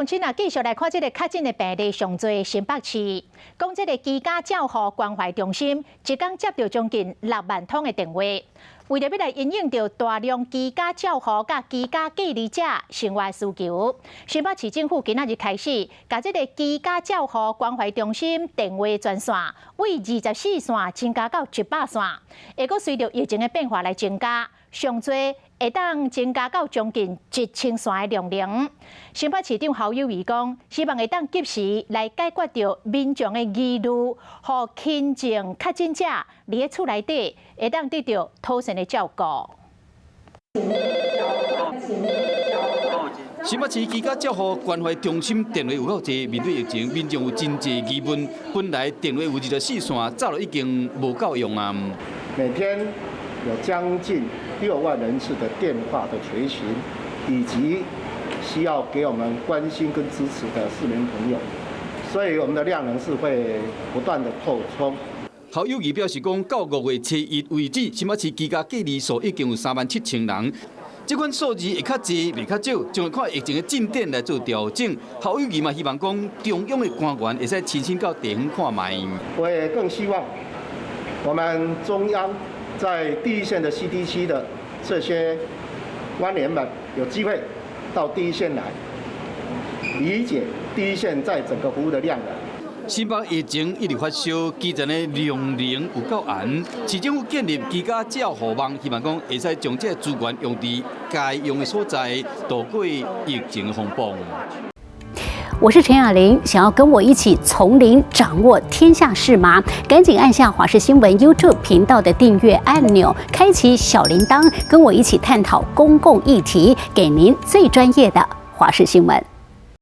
鄉親啊，繼續來看這个確診的病例上濟新北市，講這个居家照護關懷中心，一工接著將近6萬通的電話，為著欲來因應著大量居家照護佮居家隔離者生活需求，新北市政府今仔日開始，共這个居家照護關懷中心電話專線，為24線增加到100線，會閣隨著疫情的變化來增加，上濟會當增加到將近1000線的量能。新北市長侯友宜講，希望會當及時來解決著民眾的疑慮，予輕症確診者佇咧厝內底會當得著妥善的照顧。新北市居家照護關懷中心電話有夠濟，面對疫情，民眾有真濟疑問。本來電話有24線，早就已經無夠用啊。每天有將近6萬人次的電話的垂詢，以及需要給我們關心跟支持的市民朋友，所以我們的量能是會不斷的擴充。侯友宜表示講，到5月7日為止，新北市居家隔離所已經有3萬7千人。這款數字會較濟，袂較少，將會看疫情的進展來做調整。侯友宜嘛希望講，中央的官員會使親身到地方看覓。我也更希望我們中央在第一線的 CDC 的這些官員們有機會到第一線來理解第一線在整個服務的量能。新北疫情一直發燒，基層的量能有夠絚。市政府建立居家照護網，希望講會使將這个資源用佇該用的所在，渡過疫情風暴。我是陳雅玲，想要跟我一起從零掌握天下事嗎？趕緊按下華視新聞 YouTube 頻道的訂閱按鈕，開啟小鈴鐺，跟我一起探討公共議題，給您最專業的華視新聞。